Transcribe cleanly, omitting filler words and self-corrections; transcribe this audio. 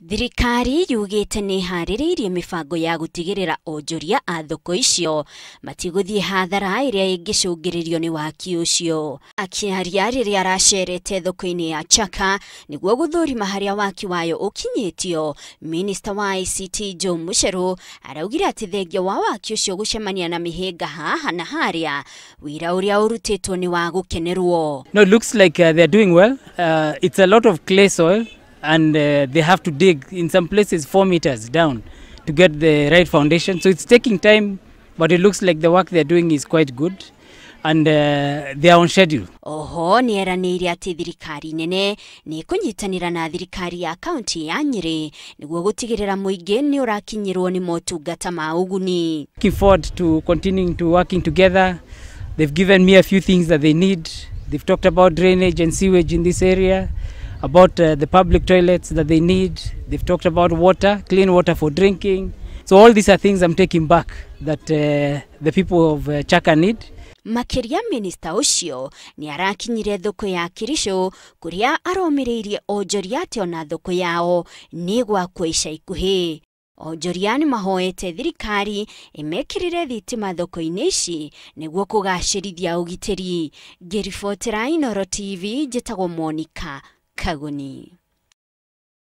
Thirikari yugĩte nĩ ĩharĩrĩirie mĩbango ya gũtigĩrĩra onjoria a thoko icio matigũthiĩ hathara ĩrĩa ĩngĩcũngĩrĩrio nĩ waki ũcio. Akĩaria rĩrĩa aracerete thoko-inĩ ya Chaka nĩguo gũthũrima harĩa waki wayo ũkinyĩtio, Minista wa ICT Joe Mucheru araugire atĩ thengia wa waki ũcio gũcemania na mĩhĩnga haha na harĩa, wĩra ũrĩa ũrutĩtwo nĩ wa gũkenerwo. No, it looks like they're doing well. It's a lot of clay soil, and they have to dig in some places 4 meters down to get the right foundation. So it's taking time, but it looks like the work they're doing is quite good, and they are on schedule. Oho nĩ eranĩire atĩ thirikari nene nĩ ĩkũnyitanĩra na thirikari ya kaunti ya Nyĩrĩ nĩguo gũtigĩrĩra mũingĩ nĩ ũrakinyĩrwo nĩ motungata ma ũguni. Looking forward to continuing to working together. They've given me a few things that they need. They've talked about drainage and sewage in this area, about the public toilets that they need. They've talked about water, clean water for drinking. So all these are things I'm taking back that the people of Chaka need. Makĩria minista ũcio nĩ arakinyire thoko ya Kericho kũrĩa aromĩrĩirie onjoria atĩ ona thoko yao nĩ ĩgwakwo ica ikuhĩ. Onjoria nĩ mahoete thirikari ĩmekĩrĩre thitima thoko-inĩ ici nĩguo kũgacĩrithia ũgitĩri. Ngĩribotera Inooro TV, njĩtagwo Monica Kagoni.